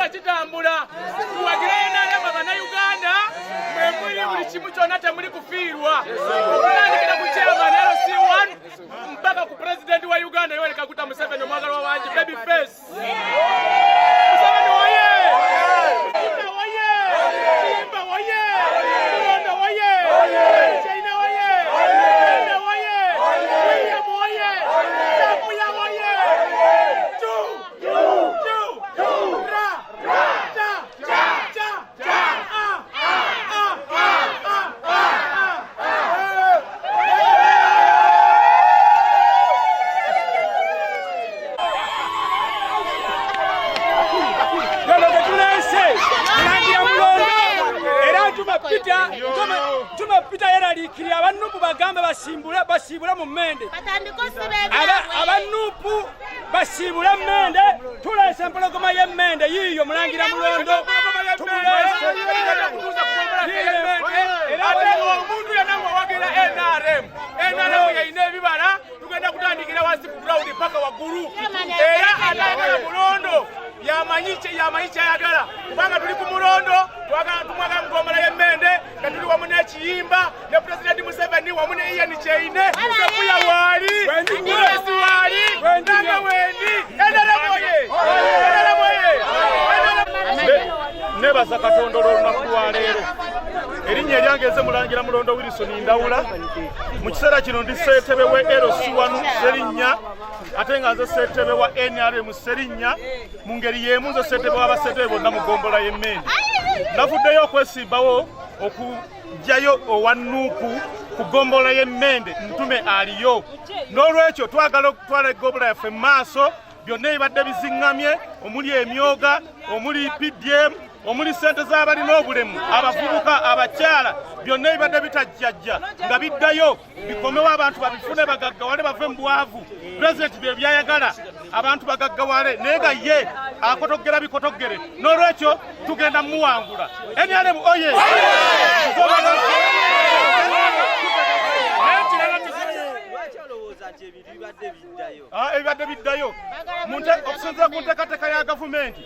nga kitambula. Tuwagire NRM Abannayuganda, mwe muli buli kimu kyonna, temuli kufiirwa. Okutandikira ku chairman LC1 mpaka ku pulezidenti wa Uganda Yoweri Kaguta Museveni, omwagalwa wangi, baby face. Museveni woye! Kiyimba woye! Kiyimba woye! Mulondo woye! China woye! Uganda woye! William woye! Samuya woye! Chu! Chu! Ra! Cha! Cha! Cha! A! A! A! A! Gano getuleese mulangira Mulondo, era Ntuma Peter, Ntuma Peter yeraliikirira aba NUP, bagambe basimbule, basiibule mu Mmende. Batandike osiba Aba NUP basiibule Mmende. Tuleese empologoma y'Emmende, yiiyo Mulangira Mulondo, tumuleese. Ate omuntu yenna ng'owagira NRM, NRM yeyina ebibala. Tugenda kutandikira wansi ku ground paka waggulu, era atayagala Mulondo yamanyi kyayagala, kubanga tuli ku Mulondo. Twagala, tumwagala mugomola y'Emmende, nga tuli wamu n'Ekiyimba ne Pulezidenti Museveni wamu ne Ian Kyeine. Sefuya waali, Grace waali, nange wendi. NRM oye! NRM oye! Nebaza Katonda olw'olunaku lwaleero. Erinnya eryange nze Mulangira Mulondo Wilson Ndawula. Mu kiseera kino ndi ssentebe we LC1 Serinnya, ate nga nze ssentebe wa NRM Serinnya. Mu ngeri y'emu nze ssentebe w'abassentebe bonna mu ggombolola y'Emmende. Navuddeyo okwesimbawo okuggyayo owa NUP ku ggombolola y'Emmende, Ntume aliyo. N'olwekyo twagala okutwala eggombolola yaffe mu maaso. Byonna ebibadde biziŋŋamye, omuli emyoga, omuli PDM, omuli ssente z'abalina obulemu, abavubuka, abakyala, byonna ebibadde bitajjajja nga biddayo bikomewo, abantu babifune, bagaggawale, bave mu bwavu. Pulezidenti bye byayagala, abantu bagaggawale, naye nga ye akotogera bikotoggere. N'olwekyo tugenda muwangula. NRM oye! Lwaki olowooza nti ebintu bibadde biddayo? Ebibadde biddayo, okusinziira ku nteekateeka ya gavumenti,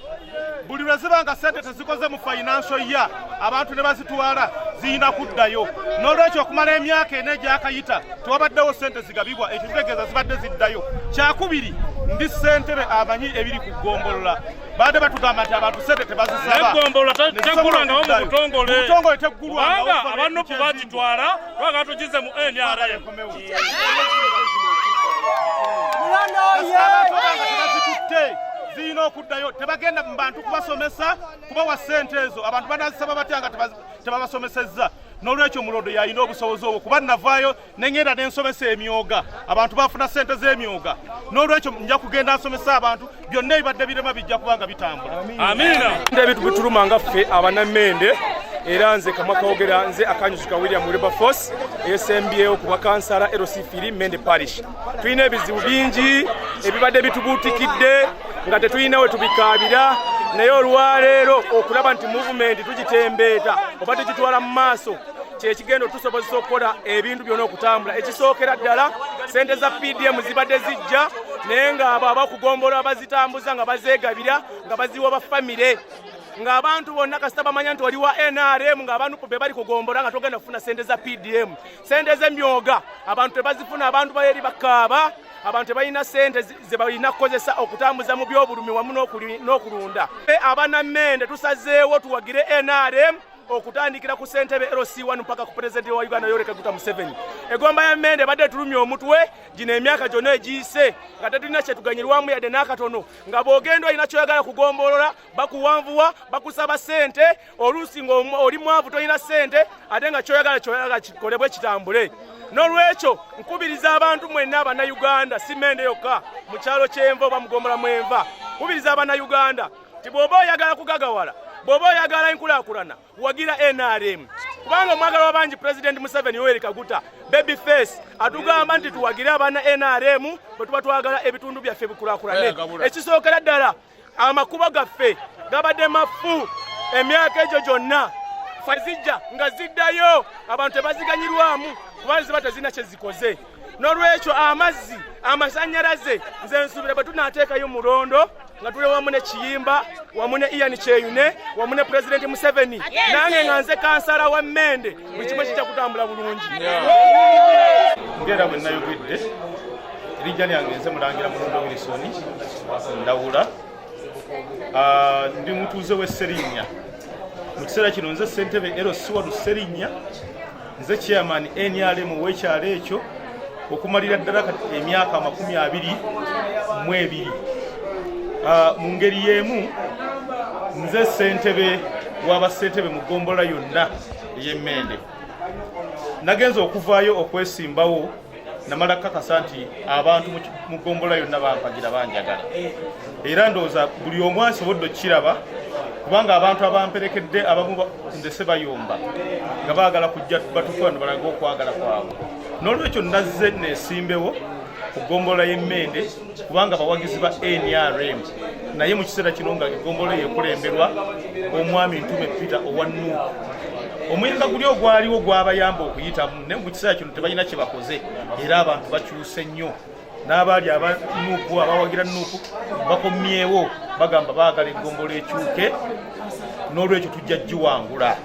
buli lwe ziba nga sente tezikoze mu financial year, abantu ne bazitwala, ziyina kuddayo. N'olwekyo okumala emyaka 4 egyakayita tewabaddewo sente zigabibwa, ekyo kitegeeza zibadde ziddayo. Kyakubiri, ndi ssentebe amanyi ebiri ku ggombolola. Badde batugamba nti abantu sente tebazisaba. Neggombolola teggulwangawo mu butongole. Mu butongole teggulwangawo. Kubanga aba NUP bagitwala, twagala tugize mu NRM. Kasita abantu banga tebazitutte, zirina okuddayo. Tebagenda mu bantu kubasomesa kubawa ssente ezo. Abantu banazisaba batya nga tebabasomesezza? N'olwekyo Mulondo yalina obusobozi obwo, kuba navaayo nengenda nensomesa emyoga, abantu bafuna ssente z'emyoga. N'olwekyo nja kugenda nsomesa abantu, byonna ebibadde birema bijja kuba nga bitambula. Amiina. Ebintu bituluma nga ffe Abanammende, era nze kamwa kawogera, nze Akanyuzuka William Wilberforce, eyesembyewo ku bwakansala LC3 Mende Parish. Tulina ebizibu bingi ebibadde bitubuutikidde nga tetulina we tubikaabira, naye olwaleero okulaba nti movement tugitembeeta oba tugitwala mu maaso, kyekigenda otusobozesa okukola ebintu byonna okutambula. Ekisookera ddala, sente za PDM zibadde zijja, naye ng'abo abakugombola bazitambuza nga bazeegabira, nga baziwa bafamire, ng'abantu bonna kasita bamanya nti oli wa NRM, ng'abantu be bali kugombola, nga togenda kufuna sente za PDM. Sente z'emyoga abantu tebazifuna, abantu bayeri bakaaba, abantu tebalina sente ze balina kukozesa okutambuza mu byobulumi wamu n'okulunda. Ffe Abanammende tusazeewo tuwagire NRM, okutandikira ku ssentebe LC1 mpaka ku pulezidenti wa Uganda Yoweri Kaguta Museveni. Egomba ya Mmende ebadde etulumya omutwe gino emyaka gyonna egiyise, nga tetulina kyetuganyirwamu yadde n'akatono, nga bw'ogenda olina kyoyagala kugombolola, bakuwanvuwa, bakusaba ssente, oluusi ng'oli mwavu, tolina ssente, ate nga kyoyagala kikolebwe kitambule. N'olwekyo nkubiriza abantu mwenna Abannayuganda, si Mmende yokka, mu kyalo kyenva oba mugombola mwenva, nkubiriza Abannayuganda nti bw'oba oyagala kugagawala, bw'oba oyagala enkulaakulana, wagira NRM, kubanga omwagala w'abangi, Pulezidenti Museveni Yoweri Kaguta baby face, atugamba nti tuwagire abaana NRM bwe tuba twagala ebitundu byaffe bikulaakulane. Ekisookera ddala, amakubo gaffe gabadde mafu emyaka egyo gyonna. Zijja nga ziddayo, abantu tebaziganyirwamu kubanga ziba tezirina kye zikoze. N'olwekyo amazzi, amasannyalaze, nze nsuubira bwe tunaateekayo Mulondo nga tuli wamu ne Kiyimba. Wamu ne Ian Kyeyune, wamu ne Pulezidenti Museveni, nange nga nze kansala wa Mmende, buli kimu kijja kutambula bulungi. Ng'era bwe nayogedde, erinnya lyange nze Mulangira Mulondo Wilson Ndawula. Ndi mutuuze w'e Sserinnya. Mu kiseera kino nze ssentebe LC wa Sserinnya, nze chairman NRM ow'ekyalo ekyo okumalira ddala kati emyaka 22. Mu ngeri y'emu nze ssentebe w'abassentebe mu ggombolola yonna ey'Emmende. Nagenze okuvaayo okwesimbawo, namala kakasa nti abantu mu ggombolola yonna bampagira, banjagala, era ndowooza buli omu asobodde okukiraba, kubanga abantu abamperekedde abamu ndese bayomba nga baagala kujja batufe wano balage okwagala kwabwe. N'olwekyo nazze neesimbewo ku ggombolola y'Emmende, kubanga abawagizi ba NRM, naye mu kiseera kino nga eggombolola yekulemberwa omwami Ntume Peter owa NUP. Omuyaga guli ogwaliwo gwabayamba okuyitamu, naye mu kiseera kino tebalina kye bakoze, era abantu bakyuse nnyo. N'abaali aba NUP, abawagira NUP, bakomyewo, bagamba baagala eggombolola ekyuke. N'olwekyo tujja giwangula,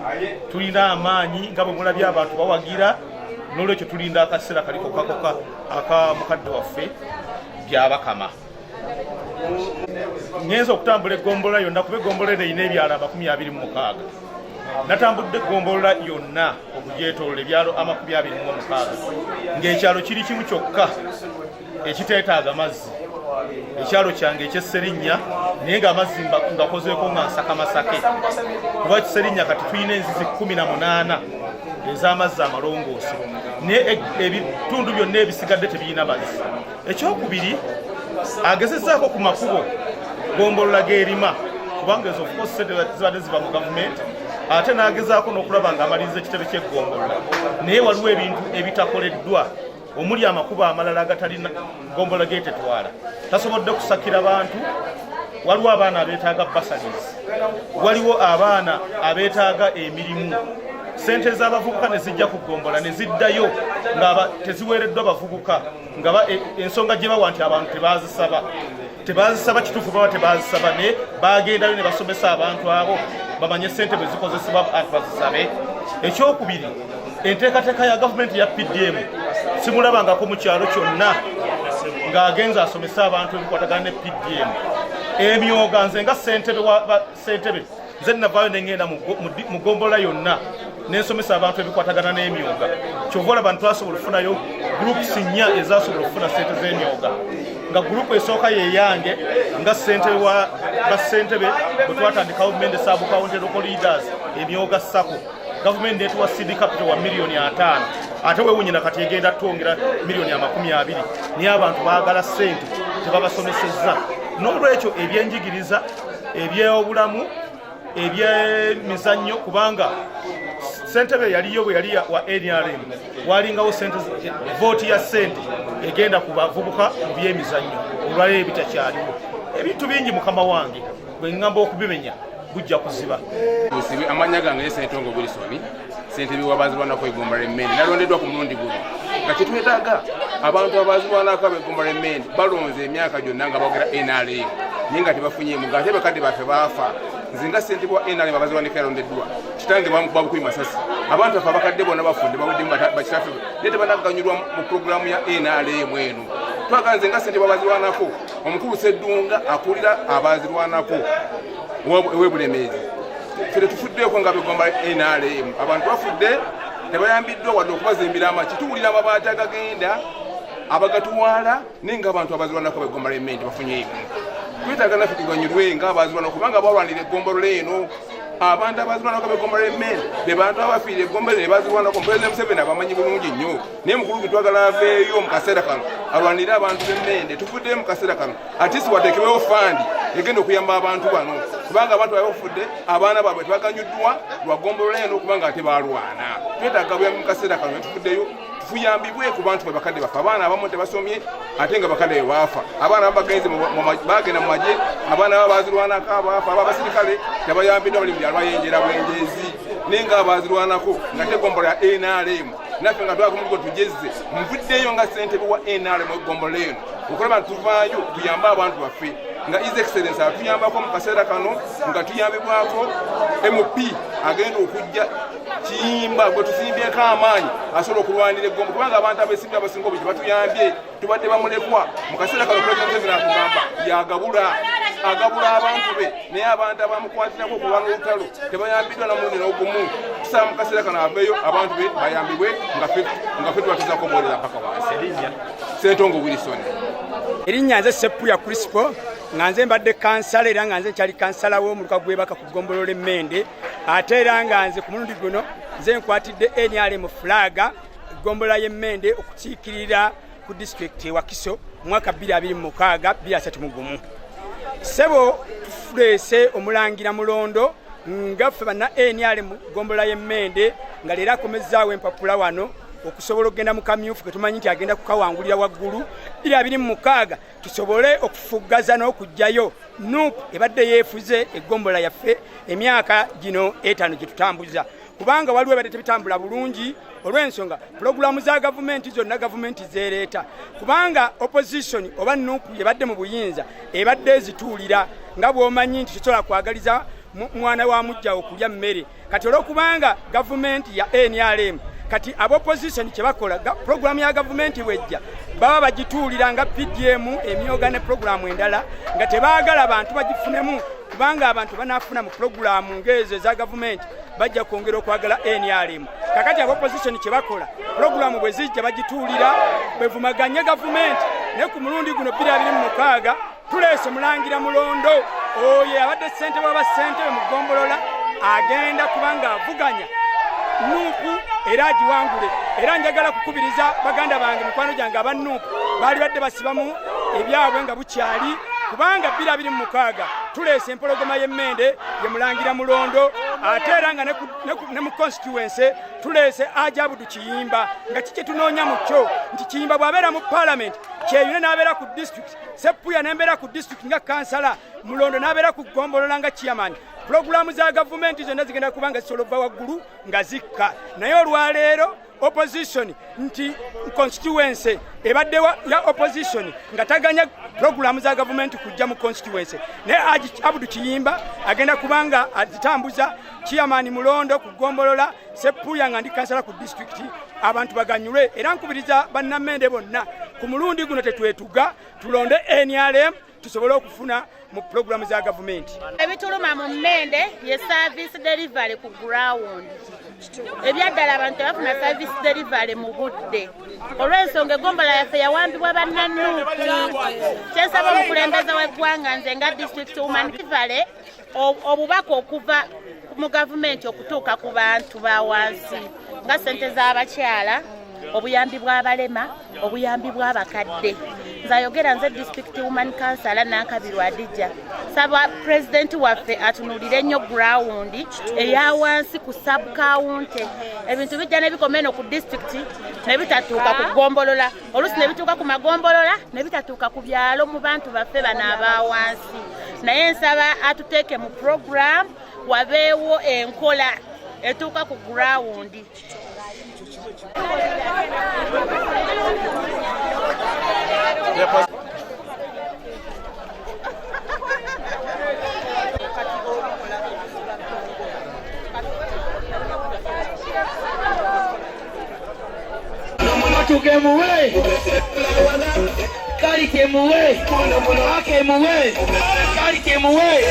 tulina amaanyi nga bwe mulabye, abantu bawagira. N'olwekyo tulinda akaseera kaliko kakoka aka mukadde waffe Byabakama. Ngenza okutambula eggombolola yonna, kuba eggombolola eno erina ebyalo 26. Natambudde eggombolola yonna okugyetoolola, ebyalo 26, ng'ekyalo kiri kimu kyokka ekiteetaaga mazzi, ekyalo kyange ekyesserinnya, naye ng'amazzi ngakozeeko nga nsaka masake, kuba Kiserinnya kati tulina enzizi 18 ez'amazzi amalongoose, naye ebitundu byonna ebisigadde tebirina mazzi. Ekyokubiri, agezezzaako ku makubo gombolola g'erima, kubanga ezo of course sente zibadde ziva mu gavumenti, ate n'agezaako n'okulaba ng'amaliriza ekitebe ky'eggombolola, naye waliwo ebintu ebitakoleddwa omuli amakubo amalala agatalina gombolola getetwala. Tasobodde kusakira bantu. Waliwo abaana abeetaaga bursaries, waliwo abaana abeetaaga emirimu. Sente z'abavubuka ne zijja ku gombola ne ziddayo nga teziweereddwa bavubuka, nga ensonga gye bawa nti abantu tebazisaba. Tebazisaba, kituufu, baba tebazisaba, naye bagendayo ne basomesa abantu abo bamanye sente bwe zikozesebwa, abantu bazisabe. Ekyokubiri, enteekateeka ya gavumenti ya PDM simulabangako mu kyalo kyonna ng'agenza asomesa abantu ebikwatagana ne PDM. Emyoga, nze nga ssentebe wa ssentebe, nze navaayo nengenda mu ggombolola yonna nensomesa abantu ebikwatagana n'emyoga. Kyova olaba ntitwasobola okufunayo groups nnya ezasobola okufuna sente z'emyoga, nga group esooka yeyange nga ssentebe wa bassentebe bwe twatandikawo Mende Sub County Local Leaders Emyoga SACCO. Gavumenti netuwa seed capital wa miliyoni 50, ate wewunyina kati egenda twongera miliyoni 20, naye abantu baagala sente, tebabasomesezza. N'olwekyo ebyenjigiriza, ebyobulamu, ebyemizannyo, kubanga sentebe yaliyo bwe yali wa NRM, walingawo sente, vooti ya sente egenda ku bavubuka mu byemizannyo. Olwaleero ebitakyaliwo, ebintu bingi, mukama wange, bwe ŋŋamba okubimenya gujja kuziba. Musibe, amanya gange ye Sentongo Wilson, ssentebe w'abazirwanako eggombolola Emmende. Nalondeddwa ku mulundi guno nga kyetwetaaga abantu abazirwanako ab'eggombolola Emmende balonze emyaka gyonna nga bogera NRM, naye nga tebafunyemu, ng'ate bakadde baffe baafa. Nze nga ssentebe wa NRM abazirwanako yalondeddwa, kitange bamukuba bukubi masasi. Abantu baffe abakadde bonna bafudde, baweddemu bakitaffe, naye tebanaganyulwa mu pulogulaamu ya NRM eno. Twagala nze nga ssentebe w'abazirwanako, omukulu Seddunga akulira abazirwanako ew'Ebulemeezi, ffe tetufuddeeko nga begomba NRM. Abantu bafudde, tebayambiddwa wadde okubazimbira amaki. Tuwulira amabaati agagenda abagatwala, naye nga abantu abazirwanako begomba Emmende bafunyeemu. Twetaaga naffe tuganyulwe nga abazirwanako, kubanga balwanira eggombolola eno. Abantu abazirwanako begombola Emmende be bantu abafiira eggombolola ne bazirwanako. Pulezidenti Museveni abamanyi bulungi nnyo, naye mukulu twagala aveeyo mu kaseera kano alwanire abantu b'Emmende. Tufuddeyo mu kaseera kano, at least wateekebewo fund egenda okuyamba abantu bano, kubanga abantu bafudde, abaana baabwe tebaganyuddwa lwa ggombolola eno, kubanga ate balwana. Twetaaga buyambi mu kaseera kano, netufuddeyo tuyambibwe ku bantu bwe bakadde baffe. Abaana abamu tebasomye, ate nga bakadde bwe baafa. Abaana abamu bagenze bagenda mu magye, abaana aba bazirwanako abaafa, aba abasirikale tebayambiddwa, bali mu byalo bayenjera bwenjezi. Naye nga abazirwanako nga teggombolola ya NRM, naffe nga twagumugo tugezze, nvuddeyo nga ssentebe wa NRM eggombolola eno okulaba nti tuvaayo tuyambe abantu baffe. Nga His Excellence atuyambako mu kaseera kano, nga tuyambibwako MP agenda okujja Kiyimba gwe tusimbyeko amaanyi asobola okulwanira eggombo, kubanga abantu abesimbye abasinga obungi batuyambye, tubadde bamulekwa. Mu kaseera kano President Museveni atugamba yagabula, agabula abantu be, naye abantu abamukwatirako okulwana olutalo tebayambiddwa na mulundi n'ogumu. Tusaba mu kaseera kano aveeyo abantu be bayambibwe, nga ffe tubatuzako obuweereza mpaka wansi. Ssentongo Wilson. Erinnya nze Sseppuya Crispo, nga nze mbadde kansala era nga nze nkyali kansala w'omuluka gw'ebaka ku ggombolola emmende, ate era nga nze ku mulundi guno nze nkwatidde NRM fulaga ggombolola y'emmende okukiikirira ku disitulikiti e Wakiso mu mwaka 2026 2031. Ssebo, tuleese omulangira Mulondo nga ffe banna NRM ggombolola y'emmende, nga leero akomezzaawo empapula wano okusobola okugenda mu kamyufu ke tumanyi nti agenda kukawangulira waggulu 2026, tusobole okufuggaza n'okugjayo NUP ebadde yeefuze eggombolola yaffe emyaka gino 5 gye tutambuza, kubanga waliwo ebadde tebitambula bulungi olw'ensonga pulogulaamu za gavumenti zonna gavumenti zeereeta, kubanga opposition oba NUP ebadde mu buyinza ebadde ezituulira, nga bw'omanyi nti tosobola kwagaliza mwana wa mujjawo kulya mmere. Kati olw'okubanga gavumenti ya NRM, kati aba opposition kye bakola, pulogulaamu ya gavumenti bwejja baba bagituulira nga PDM emyoga ne pulogulaamu endala, nga tebaagala bantu bagifunemu, kubanga abantu banaafuna mu pulogulaamu ng'ezo eza gavumenti bajja kwongera okwagala NRM. Kakati aba opposition kye bakola, pulogulaamu bwe zijja bagituulira bwevumaganye gavumenti. Naye ku mulundi guno 2026 tuleese Mulangira Mulondo, oyo abadde ssentebe wa bassentebe mu ggombolola, agenda kubanga avuganya NUP era agiwangule. Era njagala kukubiriza baganda bange, mikwano gyange aba NUP, baali badde basibamu ebyabwe nga bukyali, kubanga 2026 tuleese empologoma y'emmende ye Mulangira Mulondo, ate era nga ne mu constituency tuleese Ajabudu Kiyimba, nga kiki tunoonya mu kyo nti Kiyimba bw'abeera mu parliament, Kyeyune n'abeera ku district, Seppuya n'embeera ku district nga kansala, Mulondo n'abeera ku ggombolola nga chairman, pulogulaamu za gavumenti zonna zigenda kuba nga zisobola okuva waggulu nga zikka. Naye olwaleero opposition nti constituency ebadde ya opposition nga taganya pulogulaamu za gavumenti kujja mu constituency, naye Abudu Kiyimba agenda kubanga azitambuza, chairman Mulondo ku ggombolola, Seppuya nga ndi kansala ku disitulikiti, abantu baganyulwe. Era nkubiriza bannammende bonna, ku mulundi guno tetwetuga, tulonde NRM tusobole okufuna mu pulogulaamu za gavumenti. Ebituluma mu mmende ye service delivery ku ground. Ebyaddala abantu tebafuna service delivery mu budde olw'ensonga egombola yaffe yawambibwa bannanuupu. Kyensaba omukulembeze w'eggwanga, nze nga district woman delivery, obubaka okuva mu gavumenti okutuuka ku bantu ba wansi, nga ssente z'abakyala, obuyambi bw'abalema, obuyambi bw'abakadde. Nze ayogera nze district woman councilor Nankabirwa Adija. Saba pulezidenti waffe atunuulire nnyo ground eya wansi ku sub county. Ebintu bijja ne bikoma eno ku district ne bitatuuka ku ggombolola, oluusi ne bituuka ku magombolola ne bitatuuka ku byalo mu bantu baffe bano aba wansi. Naye nsaba atuteeke mu program, wabeewo enkola etuuka ku ground. Tukemuwe kali kemuwe akemuwe kali kemuwe.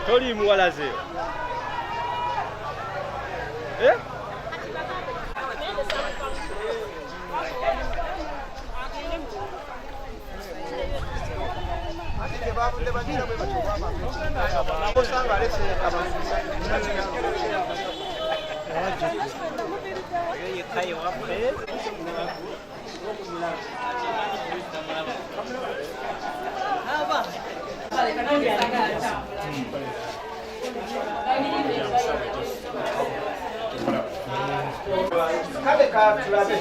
Toli muwalaze, eh? Kale katulabe.